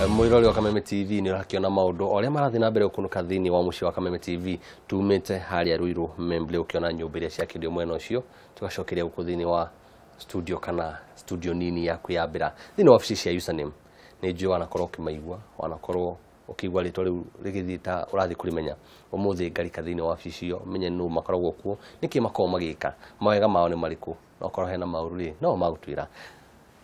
Mwĩrori wa Kameme TV, nĩ ũrakĩona maũndũ o ũrĩa marathiĩ na mbere gũkunũka thĩinĩ wa mũciĩ wa Kameme TV. Tumĩte harĩa Ruiru Membley, ũkĩona nyũmba iria ciakĩrio mwena ũcio, tũgacokeria gũkũ thĩinĩ wa studio kana studio nini ya kwĩyambĩra thĩinĩ wa obici cia Username. Nĩ njũĩ wanakorwo ũkĩmaigua, wanakorwo ũkĩigua rĩtwa rĩu rĩgĩthiĩ ta ũrathiĩ kũrĩmenya. Ũmũthĩ ngarika thĩinĩ wa obici ĩyo, menye nũ makoragwo kuo, nĩkĩ makoragwo magĩka, mawega mao nĩ marĩkũ, na okorwo hena maũru rĩ, no magũtwĩra.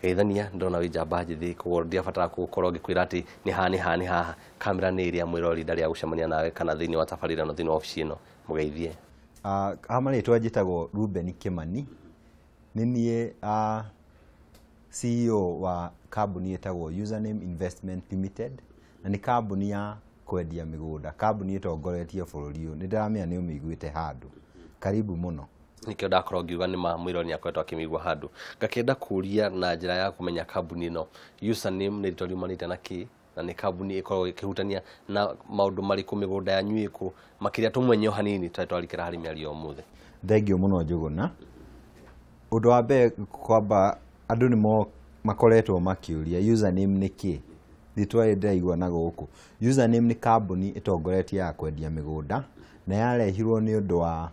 Geithania, ndona wĩ njamba njĩthĩ, koguo ndiabatara gũkorwo ngĩkwĩra atĩ nĩ haha, nĩ haha, nĩ haha. Kamera nĩ ĩrĩa mwĩrori ndarĩ ya gũcemania nawe kana thĩinĩ wa tabarĩra ĩno, thĩinĩ wa obici ĩno, mũgeithie. Ha marĩtwa njĩtagwo Ruben Kimani, nĩ niĩ CEO wa kambuni ĩtagwo Username Investment Limited, na nĩ kambuni ya kwendia mĩgũnda, kambuni ĩtongoretie bũrũri ũyũ. Nĩ ndĩramenya nĩ ũmĩiguĩte handũ. Karibu mũno. Nĩkĩo ndakorwo ngiuga nĩ ma mwĩrori nĩ akoretwo akĩmĩigua handũ. Ngakĩenda kũria na njĩra ya kũmenya kambuni ĩno Username nĩ rĩtwa riumanĩte na kĩ, na nĩ kambuni ĩkoragwo ĩkĩhutania na maũndũ marĩkũ, mĩgũnda yanyu ĩkũ, makĩria tũmwenye o hanini tũrĩa twarikĩra harĩ mĩario ya ũmũthĩ. Thengiũ mũno Njũgũna. Ũndũ wa mbere, kwamba andũ nĩ makoretwo makĩũria Username nĩ kĩ, rĩtwa rĩrĩ ndĩraigua na gũkũ. Username nĩ kambuni ĩtongoretie ya kwendia mĩgũnda, na yarehirwo nĩ ũndũ wa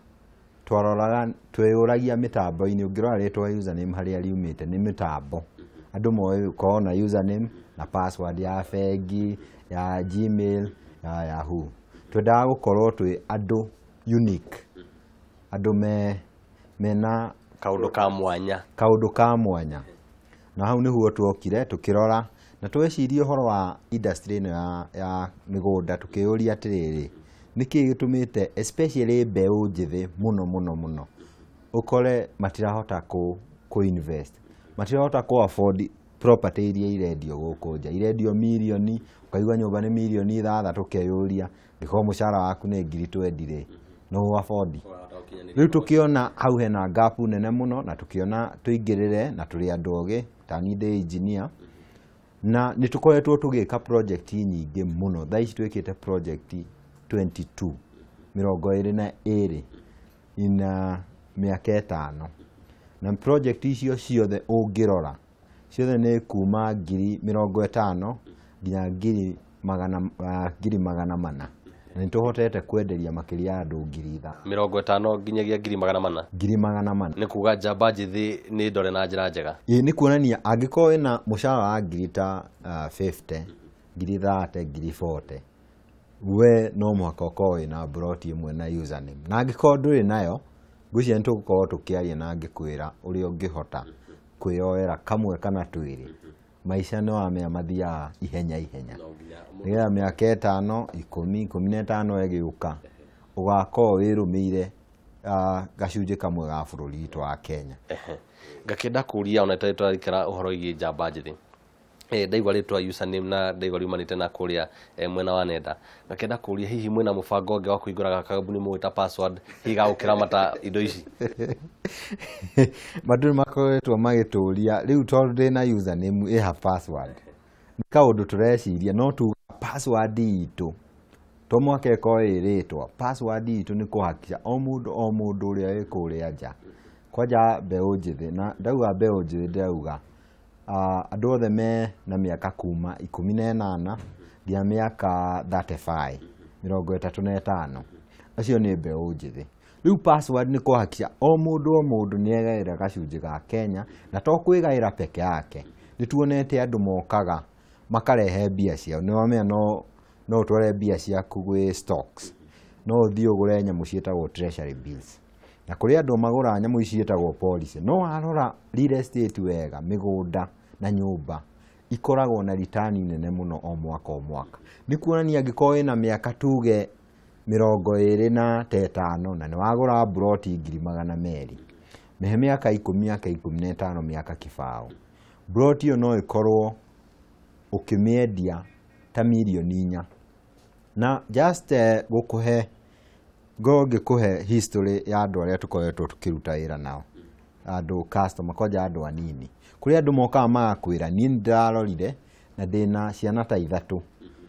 twaroraga, tweyũragia mĩtambo-inĩ. Ũngĩrora rĩtwa Username harĩa riumĩte nĩ mĩtambo. Andũ moĩ gũkorwo na username na password ya bengi, ya Gmail, ya Yahoo. Twendaga gũkorwo twĩ andũ unique, andũ mena kaũndũ ka mwanya, kaũndũ ka mwanya. Na hau nĩguo tuokire tũkĩrora na tweciria ũhoro wa industry ĩno ya mĩgũnda, tũkĩyũria atĩrĩrĩ, nĩkĩ gĩtũmĩte especially mbeũ njĩthĩ mũno mũno mũno ũkore matirahota kũ invest, matirahota kũ afford property iria irendio gũkũ nja, irendio mirioni, ũkaigua nyũmba nĩ mirioni 6, ũkeyũria angĩkorwo mũcara waku nĩ ngiri 20 rĩ, no ũ afford? Rĩu tũkĩona hau hena gap nene mũno, na tũkĩona tũingĩrĩre, na tũrĩ andũ ogĩ, ta niĩ ndĩ engineer, na nĩ tũkoretwo tũgĩka project nyingĩ mũno. Thaa ici twĩkĩte project 22, 22 ina mĩaka 5, na project icio ciothe ũngĩrora ciothe nĩ kuma 50,000 nginya 400,000, na nĩ tũhotete kwenderia makĩria ya andũ 5,000. 50 nginyagia 400,000. 400,000. Nĩ kuga njamba njĩthĩ nĩ ndore na njĩra njega. Ĩĩ, nĩ kuonania angĩkorwo wĩna mũcara wa ngiri ta 50, ngiri 30, ngiri 40, we no mũhaka ũkorwo wĩna mburoti ĩmwe na Username. Na angĩkorwo ndũrĩ nayo, ngwĩciria nĩ tũgũkorwo tũkĩaria na ngĩkwĩra ũrĩa ũngĩhota kwĩyoera kamwe kana twĩrĩ. Maica nĩ wamenya mathiaga ihenya ihenya, nĩgetha mĩaka 5, 10, 15 ĩgĩũka ũgakorwo wĩrũmĩire gacunjĩ kamwe ga bũrũri witũ wa Kenya. Ngakĩenda kũria ona tũrĩ tũrarikĩra ũhoro wĩgiĩ njamba njĩthĩ, ndaigua rĩtwa Username na ndaigua riumanĩte na kũrĩa mwena wa nenda, ngakĩenda kũria hihi mwĩna mũbango ũngĩ wa kũhingũra gakambuni mũgwĩta Password, hihi gagũkĩramata indo ici? Andũ nĩ makoretwo magĩtũria rĩu tondũ ndĩna Username ĩha password, nĩ kaũndũ tũreciria, no tuga password itũ to mũhaka ĩkorwo ĩ rĩtwa. Password itũ nĩ kũhakikisha o mũndũ o mũndũ ũrĩa wĩ kũrĩa nja, kwanja mbeũ njĩthĩ, na ndauga mbeũ njĩthĩ ndĩrauga andũ othe me na mĩaka kuma 18 nginya mĩaka 35, 35, acio nĩ mbeũ njĩthĩ. Rĩu password nĩ kũhakikisha o mũndũ o mũndũ nĩ egaĩra gacunjĩ ga Kenya, na to kwĩgaĩra peke yake. Nĩ tuonete andũ mokaga makarehe mbia ciao. Nĩ wamenya no ũtware mbia ciaku gwĩ stocks, no ũthiĩ ũgũre nyamũ ciĩtagwo treasury bills, na kũrĩ andũ magũraga nyamũ ici ciĩtagwo policy. No warora real estate wega, mĩgũnda na nyũmba ikoragwo na return nene mũno o mwaka o mwaka. Nĩ kuonania angĩkorwo wĩna mĩaka tuge 25 na nĩ wagũra mburoti 200,000, mĩhe mĩaka 10, mĩaka 15, mĩaka 20, mburoti ĩyo no ĩkorwo ũkĩmĩendia ta mirioni 4. Na just gũkũhe, ngorwo ngĩkũhe history ya andũ arĩa tũkoretwo tũkĩruta wĩra nao, andũ customer, kwanja andũ anini. Kũrĩ andũ mokaga magakwĩra, niĩ nĩ ndĩrarorire na ndĩna ciana ta ithatũ.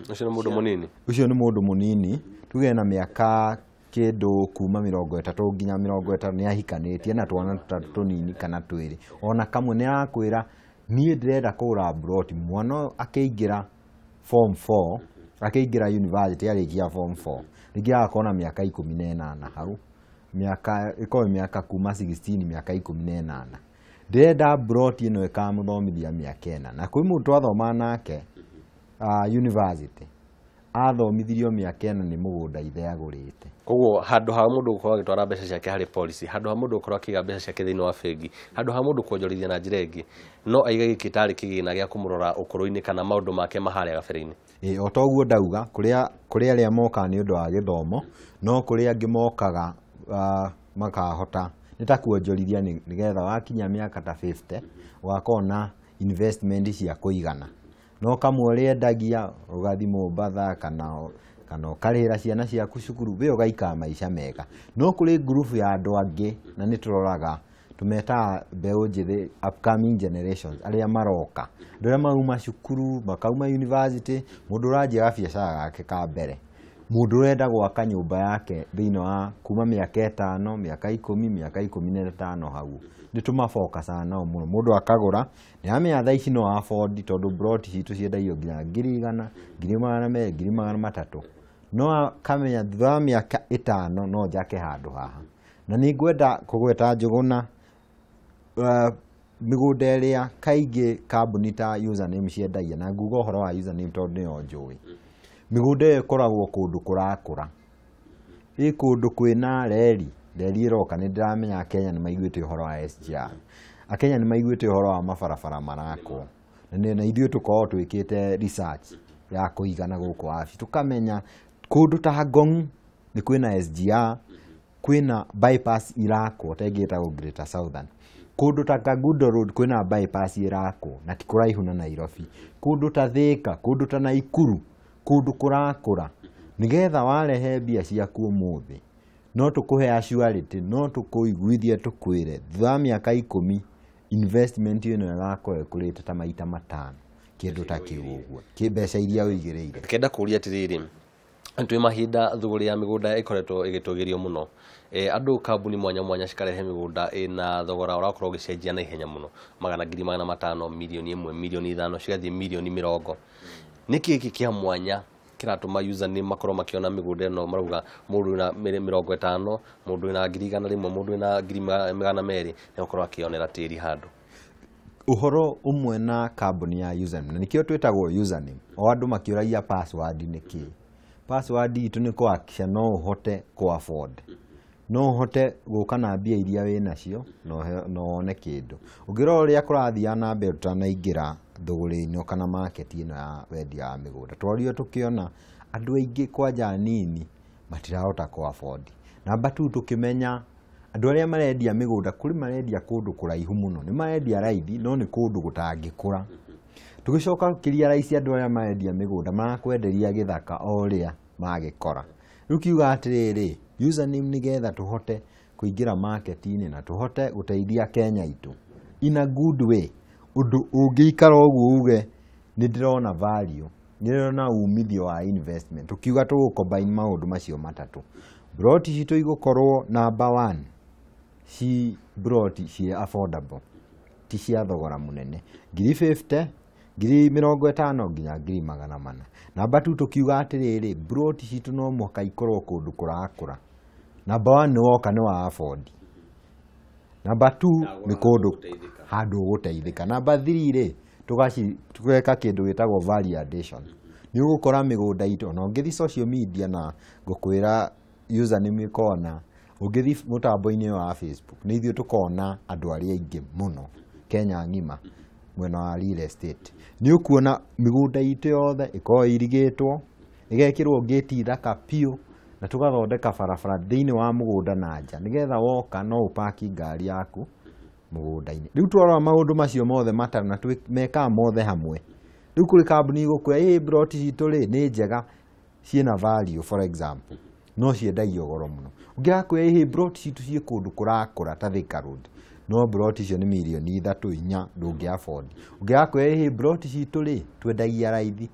Ũcio nĩ mũndũ mũnini. Ũcio nĩ mũndũ mũnini, tuge na mĩaka kĩndũ kuma 30 nginya 50, nĩ ahikanĩtie na twana tũtatũ tũnini kana twĩrĩ ona kamwe, nĩ arakwĩra, niĩ ndĩrenda kũgũra mburoti, mwana ũyũ akĩingĩra form 4 akĩingĩra university arĩkia form 4 rĩngĩ agakorwo na mĩaka 18 hau, mĩaka ĩkorwo mĩaka kuma 16 mĩaka 18. Ndĩrenda broti ĩno ĩkamũthomithia mĩaka 4, na kwĩ mũndũ twathomaga nake university athomithirio mĩaka 4 nĩ mũgũnda ithe agũrĩte. Koguo handũ ha mũndũ gũkorwo agĩtwara mbeca ciake harĩ policy, handũ ha mũndũ gũkorwo akĩiga mbeca ciake thĩinĩ wa bengi, handũ ha mũndũ kuonjorithia na njĩra ĩngĩ, no aige gĩkĩ tarĩ kĩgĩna gĩa kũmũrora ũkũrũ-inĩ kana maũndũ make ma harĩa gabere-inĩ. O ta ũguo ndauga, kũrĩ arĩa mokaga nĩ ũndũ wa gĩthomo, no kũrĩ angĩ mokaga makahota nĩ ta kuonjorithia nĩgetha wakinya mĩaka ta 50 ũgakorwo na investment cia kũigana. No kamwe ũrĩendagia ũgathiĩ Mombatha kana ũkarĩhĩra ciana ciaku cukuru, we ũgaikara maica mega. No kũrĩ ngurubu ya andũ angĩ, na nĩ tũroraga tũmetaga mbeũ njĩthĩ, upcoming generations, arĩa maroka, andũ arĩa mauma cukuru, makauma university, mũndũ ũranjia gabiacara gake ka mbere, mũndũ ũrenda gwaka nyũmba yake thĩinĩ wa kuma mĩaka 5, mĩaka 10, mĩaka 15 hau, nĩ tũmabokacaga nao mũno. Mũndũ akagũra nĩ amenya thaa ici no afford, tondũ broti citũ ciendagio nginya 100,000, 200,000, 300,000, no akamenya thutha wa mĩaka 5 no njake handũ haha. Na nĩ ngwenda kũgweta Njũgũna, mĩgũnda ĩrĩa kaingĩ kambuni ta Username ciendagia, na nguga ũhoro wa Username tondũ nĩyo njũĩ, mĩgũnda ĩyo ĩkoragwo kũndũ kũrakũra, ĩ kũndũ kwĩna reri, reri ĩroka. Nĩ ndĩramenya Akenya nĩ maiguĩte ũhoro wa SGR, Akenya nĩ maiguĩte ũhoro wa mabarabara marakwo, na ithuĩ tũkoragwo twĩkĩte research ya kũigana gũkũ wabici, tũkamenya kũndũ ta Ngong nĩ kwĩna SGR, kwĩna bypass irakwo ta ĩngĩ ĩtagwo Greater Southern, kũndũ ta Kangundo Road kwĩna bypass irakwo na ti kũraihu na Nairobi, kũndũ ta Thika, kũndũ ta Naikuru, kũndũ kũrakũra, nĩgetha warehe mbia ciaku ũmũthĩ no tũkũhe assurity, no tũkũiguithie tũkwĩre thutha wa mĩaka 10 investment ĩno ĩgakorwo ĩkũrĩte ta maita 5, kĩndũ ta kĩu ũguo, mbeca iria ũigĩrĩire. Kenda kũria atĩrĩrĩ, twĩ mahinda thũgũrĩ ya mĩgũnda ĩkoretwo ĩgĩtũgĩrio mũno, andũ kambuni mwanya mwanya cikarehe mĩgũnda ĩna thogora ũrakorwo ũgĩcenjia na ihenya mũno, 100,000, 500,000, 1,000,000, 5,000,000, cigathiĩ 20,000,000. Nĩkĩ gĩkĩ kĩa mwanya kĩratũma Username makorwo makĩona mĩgũnda ĩno, marauga mũndũ wĩna 50, mũndũ wĩna 100,000, mũndũ wĩna 200,000 nĩ gũkorwo akĩonera tĩri handũ? Ũhoro ũmwe na kambuni ya Username, na nĩkĩo twĩtagwo Username, o andũ makĩũragia password nĩ kĩĩ. Password itũ nĩ kũhakikisha no ũhote kũ afford, no ũhote gũka na mbia iria wĩ nacio na wone kĩndũ. Ũngĩrora ũrĩa kũrathiaga na mbere tũtanaingĩra thũgũrĩ ĩno kana market ĩno ya wendia wa mĩgũnda, twario tũkĩona andũ aingĩ kwanja nini matirahota kũ afford. Namba 2, tũkĩmenya andũ arĩa marendia mĩgũnda, kũrĩ marendia kũndũ kũraihu mũno, nĩ marendia raithi no nĩ kũndũ gũtangĩkũra. Tũgĩcoka tũkĩrealize andũ arĩa marendia mĩgũnda marakwenderia gĩthaka o ũrĩa magĩkora. Rĩu kiuga atĩrĩrĩ, Username nĩgetha tũhote kũingĩra market-inĩ na tũhote gũteithia Kenya itũ in a good way, ũndũ ũngĩikara ũguo uge nĩ ndĩrona value, nĩ ndĩrona umithio wa investment. Tũkiuga tũgũ combine maũndũ macio matatũ, broti citũ igũkorwo number 1 ci broti ci affordable, ti cia thogora mũnene, 50,000, 50,000 nginya 400,000. Namba 2, tũkiuga atĩrĩrĩ, broti citũ no mũhaka ikorwo kũndũ kũrakũra. Namba 1 nĩ woka nĩ wa afford, namba 2 nĩ kũndũ handũ ũgũteithĩka, namba 3 rĩ tũgeka kĩndũ gĩtagwo value addition. Nĩ ũgũkora mĩgũnda itũ, ona ũngĩthiĩ social media na ngũkwĩra Username ĩkona, ũngĩthiĩ mũtambo-inĩ wa Facebook nĩ ithuĩ tũkona andũ arĩa aingĩ mũno Kenya ng'ima mwena wa real estate. Nĩ ũkuona mĩgũnda itũ yothe ĩkoragwo ĩirigĩtwo, ĩgekĩrwo ngĩti thaka biũ, na tũgathondeka barabara thĩinĩ wa mũgũnda na nja, nĩgetha woka no ũpaki ngari yaku mũgũnda-inĩ. Rĩu twarora maũndũ macio mothe matatũ na mekaga mothe hamwe, rĩu kũrĩ kambuni igũkwĩra ĩ broti citũ rĩ nĩ njega, ciĩna value for example, no ciendagio goro mũno. Ũngĩgakwĩra ĩ broti citũ ciĩ kũndũ kũrakũra ta Thika Road, no broti icio nĩ 3 4 ndũngĩ afford. Ũngĩgakwĩra ĩ broti citũ rĩ twendagia raithi,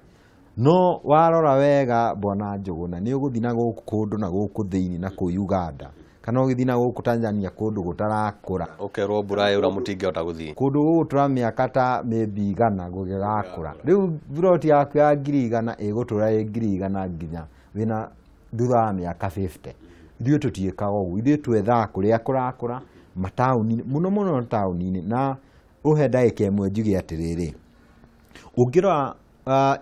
no warora wega bwana Njũgũna nĩ ũgũthiĩ na gũkũ kũndũ na gũkũ thĩinĩ na kũu Uganda Kana ũgĩthiĩ na gũkũ Tanzania kũndũ gũtarakũra. Ũkerwo mbura yaura mũtingĩhota gũthiĩ. Kũndũ gũgũtũra mĩaka ta maybe 100 gũgĩgakũra. Rĩu buroti yaku ya 100,000 ĩgũtũra ĩ 100,000 nginya wĩna thutha wa mĩaka 50. Ithuĩ tũtiĩkaga ũguo, ithuĩ twethaga kũrĩa kũrakũra mataũni-inĩ, mũno mũno taũni-inĩ. Na ũhe ndagĩka ĩmwe njuge atĩrĩrĩ, ũngĩrora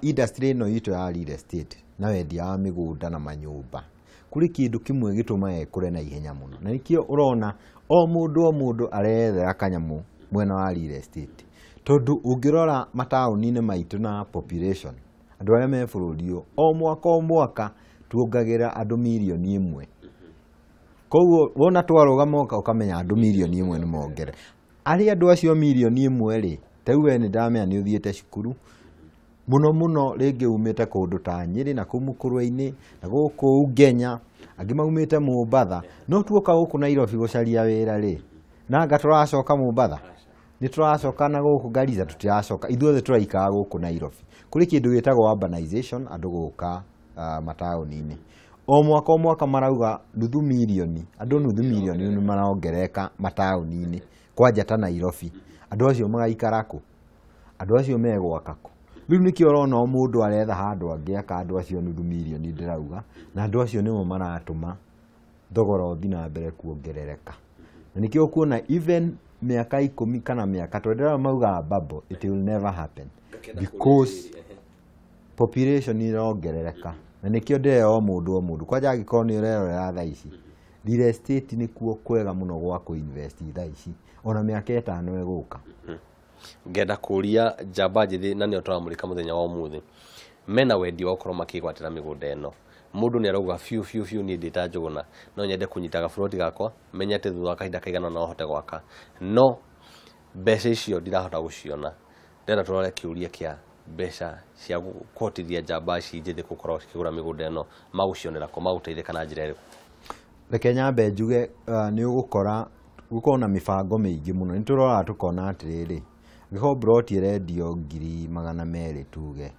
industry ĩno itũ ya real estate na wendia wa mĩgũnda na manyũmba, kũrĩ kĩndũ kĩmwe gĩtũmaga ĩkũre na ihenya mũno, na nĩkĩo ũrona o mũndũ o mũndũ arethera kanyamũ mwena wa real estate. Tondũ ũngĩrora mataũni-inĩ maitũ na population, andũ arĩa me bũrũri ũyũ, o mwaka o mwaka tuongagĩrĩra andũ 1 mirioni. Koguo wona twarũgama ũkamenya andũ 1 mirioni nĩ mongerera. Arĩ andũ acio 1 mirioni rĩ, ta rĩu we nĩ ndamenya nĩ ũthiĩte cukuru, mũno mũno rĩngĩ umĩte kũndũ ta Nyĩrĩ na kũu Mũkũrwe-inĩ na gũkũ Ungenya, angĩ maumĩte Mombatha. No tuoka gũkũ Nairobi gũcaria wĩra rĩ, na anga tũracoka Mombatha? Nĩ tũracoka na gũkũ Garissa? Tũtiracoka, ithuothe tũraikara gũkũ Nairobi. Kũrĩ kĩndũ gĩtagwo urbanization, andũ gũka mataũni-inĩ. O mwaka o mwaka marauga 500,000, andũ 500,000 nĩ marongerereka mataũni-inĩ, kwanja ta Nairobi. Andũ acio magaikara kũ? Andũ acio megwaka kũ? Rĩu nĩkĩo ũrona o mũndũ aretha handũ angĩaka andũ acio 500,000 ndĩrauga, na andũ acio nĩo maratũma thogora ũthiĩ na mbere kuongerereka. Na nĩkĩo ũkuona even mĩaka 10 kana mĩaka 20 maugaga bubble, it will never happen because population ĩrongerereka. Na nĩkĩo ndĩrera o mũndũ o mũndũ, kwanja angĩkorwo nĩ ũrerorera thaa ici, real estate nĩkuo kwega mũno gwa kũ-invest thaa ici, ona mĩaka 5 ĩgũka. Ngenda kũria njamba njĩthĩ, na nĩo tũramũrĩka mũthenya wa ũmũthĩ, mena wendi wa gũkorwo makĩgwatĩra mĩgũnda ĩno. Mũndũ nĩ arauga biũ biũ biũ, niĩ ndĩ ta Njũgũna no nyende kũnyita gaburoti gakwa, menye atĩ thutha wa kahinda kaigana no hote gwaka, no mbeca icio ndirahota gũciona. Ndĩrenda tũrore kĩũria kĩa mbeca cia kũhotithia njamba ici njĩthĩ gũkorwo cikĩgũra mĩgũnda ĩno, magũcionera kũ, magũteithĩka na njĩra ĩrĩkũ? Reke nyambe njuge, nĩ ũgũkora gũkorwo na mĩbango mĩingĩ mũno. Nĩ tũroraga tũkona atĩrĩrĩ, angĩkorwo broti ĩrendio 200,000 tuge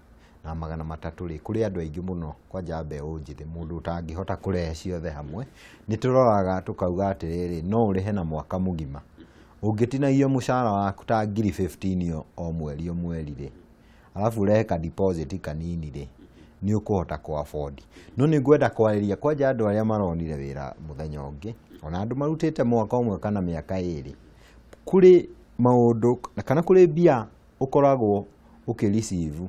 na 300 rĩ, kũrĩ andũ aingĩ mũno kwanja mbeũ njĩthĩ, mũndũ ũtangĩhota kũrehe ciothe hamwe. Nĩ tũroraga tũkauga atĩrĩrĩ, no ũrĩhe na mwaka mũgima. Ũngĩtinagia mũcara waku ta ngiri 15 o mweri o mweri rĩ, alafu ũrehe ka deposit kanini rĩ, nĩ ũkũhota kũ afford. No nĩ ngwenda kwarĩria kwanja andũ arĩa maronire wĩra mũthenya ũngĩ, ona andũ marutĩte mwaka ũmwe kana mĩaka 2. Kũrĩ maũndũ kana kũrĩ mbia ũkoragwo ũkĩ receive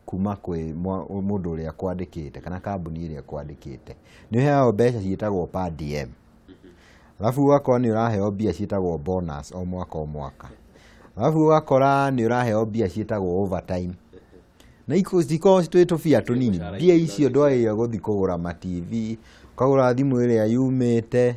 kuma kwĩ mũndũ ũrĩa kwandĩkĩte kana kambuni ĩrĩa kwandĩkĩte. Nĩ ũheagwo mbeca ciĩtagwo per diem, alafu ũgakora nĩ ũraheo mbia ciĩtagwo bonus o mwaka o mwaka, alafu ũgakora nĩ ũraheo mbia ciĩtagwo overtime, na cikoragwo twĩ tũbia tũnini. Mbia icio ndwagĩrĩire gũthiĩ kũgũra ma TV, ũkagũra thimũ ĩrĩa yumĩte,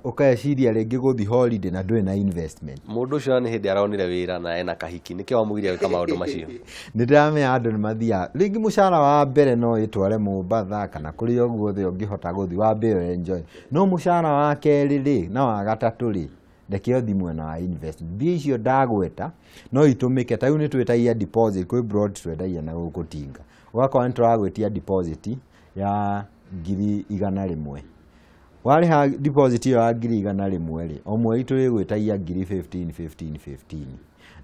ũkeciria rĩngĩ gũthiĩ holiday na ndũrĩ na investment. Mũndũ ũcio nĩ hĩndĩ aronire wĩra na ena kahiki, nĩkĩo wamũgiria gwĩka maũndũ macio? Nĩ ndĩramenya andũ nĩ mathiaga rĩngĩ mũcara wa mbere no ĩtware Mombatha kana kũrĩa o guothe ũngĩhota gũthiĩ wambe ũ enjoy, no mũcara wa kerĩ rĩ na wa gatatũ rĩ, reke ũthiĩ mwena wa invest. Mbia icio ndagweta no itũmĩke. Ta rĩu nĩ twĩtagia deposit kwĩ plot twendagia na gũkũ Tinga, ũgakora nĩ tũragwĩtia deposit ya 100,000. Warĩha deposit ĩyo ya 100,000 rĩ, o mweri tũrĩgwĩtagia ngiri 15 15 15.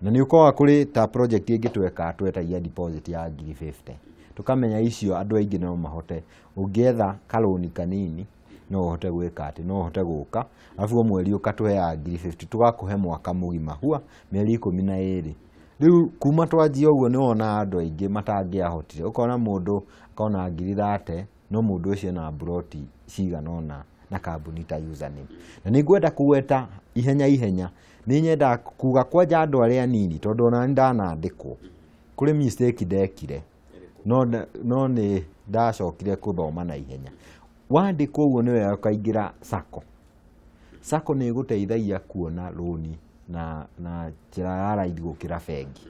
Na nĩ ũkoraga kũrĩ ta project ĩngĩ twekaga, twetagia deposit ya ngiri 50, tũkamenya icio andũ aingĩ no mahote. Ũngĩetha karũni kanini no ũhote gwĩka atĩ no ũhote gũka, arabu o mweri ũkatũheaga ngiri 50, tũgakũhe mwaka mũgima, hua mĩeri 12. Rĩu kuma twanjia ũguo nĩ wonaga andũ aingĩ matangĩahotire, ũkona mũndũ akona ngiri 30, no mũndũ ũcio ena mburoti cigana ũna na kambuni ta Username. Na nĩ ngwenda kũgweta ihenya ihenya, nĩ nyendaga kuga kwanja andũ arĩa anini, tondũ ona nĩ ndanandĩkwo kũrĩ mistake ndekire, no nĩ ndacokire kũthoma na ihenya. Wandĩkwo ũguo nĩ wega ũkaingĩra sacco. Sacco nĩ ĩgũteithagia kuona rũni na njĩra ya raithi gũkĩra bengi.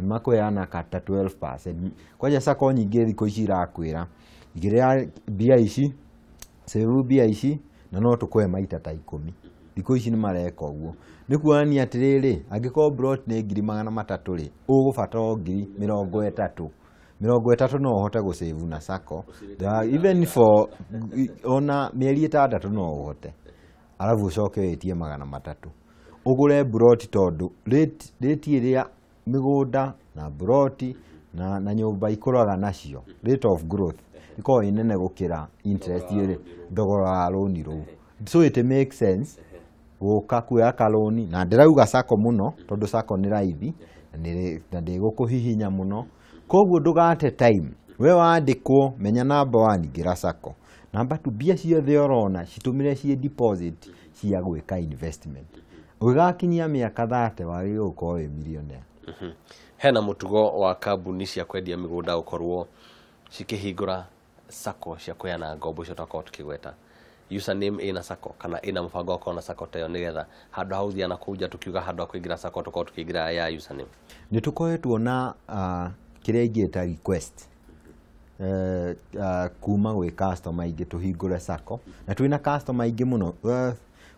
Nĩ makũheana ta 12%. Kwanja sacco nyingĩ thikũ ici irakwĩra igĩrĩra mbia ici, save mbia ici na no tũkũhe maita ta 10. Thikũ ici nĩ mareka ũguo. Nĩ kuonania atĩrĩrĩ, angĩkorwo plot nĩ 300,000 rĩ, ũgũbatara o 30,000. 30 no ũhote gũsave na sacco, even for ona mĩeri 6 no ũhote, arabu ũcoke wĩtie 300 ũgũre mburoti, tondũ rate ĩrĩa mĩgũnda na mburoti na nyũmba ikũraga nacio, rate of growth ikoragwo ĩ nene gũkĩra interest ĩrĩ thogora wa rũni rũu. So it makes sense gũka kuoya kalũni, na ndĩrauga sacco mũno tondũ sacco nĩ raithi na ndĩgũkũhihinya mũno. Koguo ndũgate time, we wandĩkwo menya number 1 ingĩra sacco, number 2 mbia ciothe ũrona citũmĩre ciĩ deposit cia gwĩka investment. Ũgĩgakinyia mĩaka 30 wagĩrĩirwo gũkorwo wĩ millionaire. Hena mũtugo wa kambuni cia kwendia mĩgũnda gũkorwo cikĩhingũra sacco cia kũheana ngombo icio twakorwo tũkĩgweta. Username ĩna sacco kana ĩna mũbango wa gũkorwo na sacco ta ĩyo, nĩgetha handũ ha gũthiĩ na kũu nja tũkiuga handũ ha kũingĩra sacco tũkorwo tũkĩingĩra ya username. Nĩ tũkoretwo na kĩrĩa ingĩta request kuma gwĩ customer aingĩ tũhingũre sacco, na twĩna customer aingĩ mũno.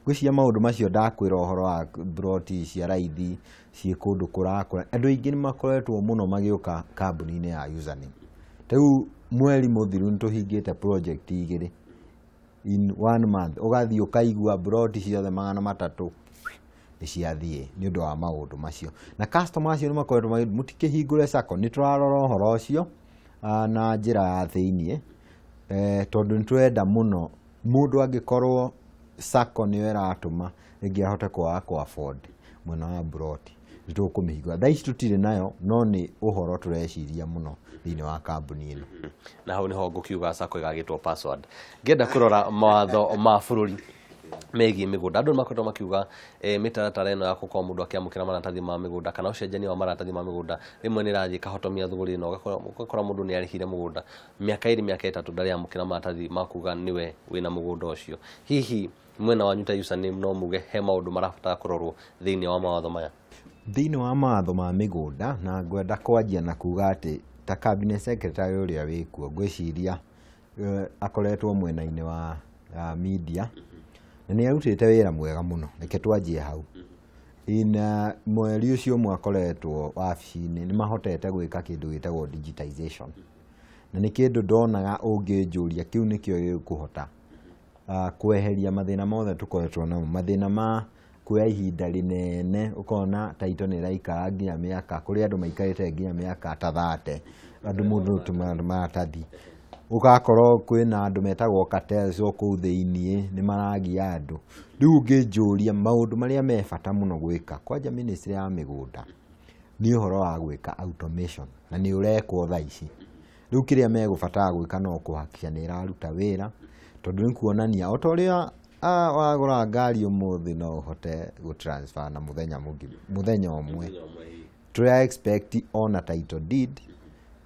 Ngwĩciria maũndũ macio ndakwĩra ũhoro wa mburoti cia raithi ciĩ kũndũ kũrakũra, andũ aingĩ nĩ makoretwo mũno magĩũka kambuni-inĩ ya username. Rĩu mweri mũthiru nĩ tũhingĩte project 2 in 1 month, ũgathiĩ ũkaigua mburoti ciothe 300 nĩ ciathiĩ nĩ ũndũ wa maũndũ macio. Na customer acio nĩ makoretwo mũtikĩhingũre sacco, nĩ tũrarora ũhoro ũcio na njĩra ya thĩiniĩ, tondũ nĩ tũrenda mũno mũndũ angĩkorwo sacco nĩyo ĩratũma rĩngĩ ahote kwaga kũ afford mwena wa mburoti, nĩ tũkũmĩhingũra. Thaa ici tũtirĩ nayo, no nĩ ũhoro tũreciria mũno thĩinĩ wa kambuni ĩno. Na hau nĩho ngũkiuga sacco ĩgagĩtwo password. Ngĩenda kũrora mawatho ma bũrũri megiĩ mĩgũnda, andũ nĩmakoretwo makiuga mĩtaratara ĩno ya gũkorwo mũndũ akĩamũkĩra maratathi ma mĩgũnda kana ũcenjania wa maratathi ma mĩgũnda rĩmwe nĩ ĩrathiĩ ĩkahotomia thũgũrĩ ĩno, ũgakora mũndũ nĩ arĩhire mũgũnda mĩaka 2 mĩaka 3 ndarĩ amũkĩra maratathi ma kuga nĩwe wĩna mũgũnda ũcio. Hihi mwena wanyu ta username no muge he maũndũ marabatara kũrorwo thĩinĩ wa mawatho maya? Thĩinĩ wa mawatho ma mĩgũnda, na ngwenda kwanjia na kuga atĩ ta cabinet secretary ũrĩa wĩkuo ngwĩciria akoretwo mwena-inĩ wa media na nĩ arutĩte wĩra mwega mũno, reke twanjie hau. In mweri ũcio ũmwe akoretwo wabici-inĩ nĩ mahotete gwĩka kĩndũ gĩtagwo digitization, na nĩ kĩndũ ndonaga ũngĩnjũria kĩu nĩkĩo gĩkũhota kweheria mathĩna mothe tũkoretwo namo, mathĩna ma kuoya ihinda rĩnene, ũkona title nĩ ĩraikara nginya mĩaka, kũrĩ andũ maikarĩte nginya mĩaka ta 30 andũ mũndũ maratathi, ũgakorwo kwĩna andũ metagwo cartels o kũu thĩiniĩ nĩ maragia andũ. Rĩu ũngĩnjũria maũndũ marĩa me bata mũno gwĩka kwanja ministry ya mĩgũnda nĩ ũhoro wa gwĩka automation, na nĩ ũrekwo thaa ici. Rĩu kĩrĩa megũbatara gwĩka no kũhakikisha nĩ ĩraruta wĩra, tondũ nĩ kuonania o ta ũrĩa wagũra ngari ũmũthĩ no ũhote gũ transfer na mũthenya mũthenya ũmwe. Tũra expect ona title deed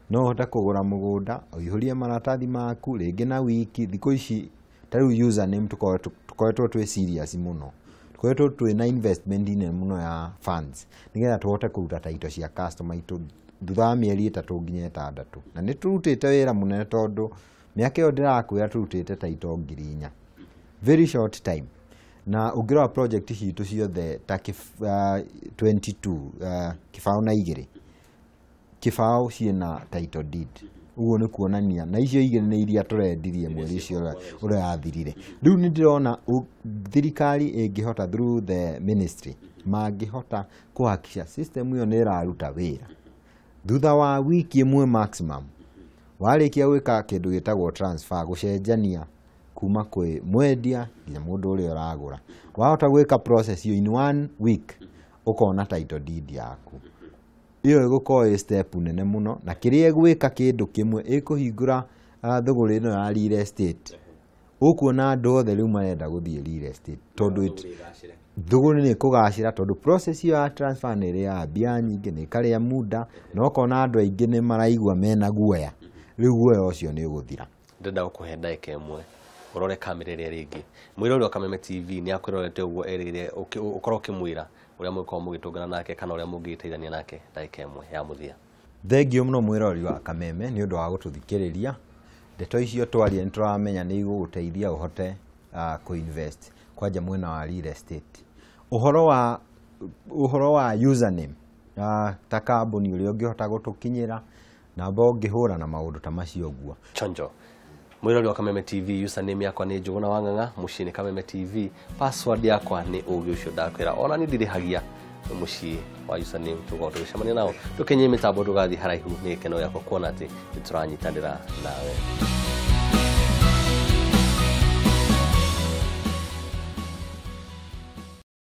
no ũhote kũgũra mũgũnda ũihũrie maratathi maku rĩngĩ na wiki. Thikũ ici ta rĩu username tũkoretwo twĩ serious mũno, tũkoretwo twĩ na investment nene mũno ya funds nĩgetha tũhote kũruta title cia customer itũ thutha wa mĩeri 3 nginya 6, na nĩ tũrutĩte wĩra mũnene tondũ mĩaka ĩyo ndĩrakwĩra tũrutĩte title 4,000 very short time. Na ũngĩrora project citũ ciothe ta 22 kĩbaũ na 2 kĩbaũ ciĩna title deed, ũguo nĩ kuonania na icio 2 nĩ iria tũrendirie mweri ũcio ũrĩa wathirire. Rĩu nĩ ndĩrona thirikari ĩngĩhota through the ministry mangĩhota kũhakikisha system ĩyo nĩ ĩraruta wĩra thutha wa wiki ĩmwe maximum, warĩkia gwĩka kĩndũ gĩtagwo transfer, gũcenjania kuma kwĩ mwendia nginya mũndũ ũrĩa ũragũra, wahota gwĩka process ĩyo in 1 week ũkona title deed yaku. Ĩyo ĩgũkorwo ĩ step nene mũno, na kĩrĩa ĩgwĩka kĩndũ kĩmwe ĩkũhingũra thũgũrĩ ĩno ya real estate. Ũkuona andũ othe rĩu marenda gũthiĩ real estate tondũ thũgũrĩ nĩ ĩkũgacĩra, tondũ process ĩyo ya transfer nĩ ĩrĩaga mbia nyingĩ, nĩ ĩkarĩa muda, na ũkona andũ aingĩ nĩ maraigua mena guoya. Rĩu guoya ũcio nĩ ũgũthira. Ndĩrenda gũkũhe ndagĩka ĩmwe ũrore kamera ĩrĩa rĩngĩ. Mwĩrori wa Kameme TV nĩ akwĩrorete ũguo erĩgĩrĩre ũkorwo ũkĩmwĩra ũrĩa mũgũkorwo mũgĩtũngana nake kana ũrĩa mũngĩteithania nake ndagĩka ĩmwe ya mũthia. Thengiũ mũno mwĩrori wa Kameme nĩ ũndũ wa gũtũthikĩrĩria. Ndeto icio twaria nĩ tũramenya nĩ igũgũteithia ũhote kũ-invest kwanja mwena wa real estate. Ũhoro wa username ta kambuni ũrĩa ũngĩhota gũtũkinyĩra, Namba ũngĩhũra na maũndũ ta macio ũguo. Chonjo mwirori wa Kameme TV, username yakwa nĩ Njũgũna wa Ng'ang'a, mũciĩ nĩ Kameme TV, password yakwa nĩ ũgĩ ũcio ndakwĩra, ona niĩ ndirĩhagia mũciĩ wa username. Tũkorwo tũgĩcemania nao tũkenyie mĩtambo, ndũgathiĩ haraihu, nĩ gĩkeno gĩakwa kuona atĩ nĩ tũranyitanĩra nawe.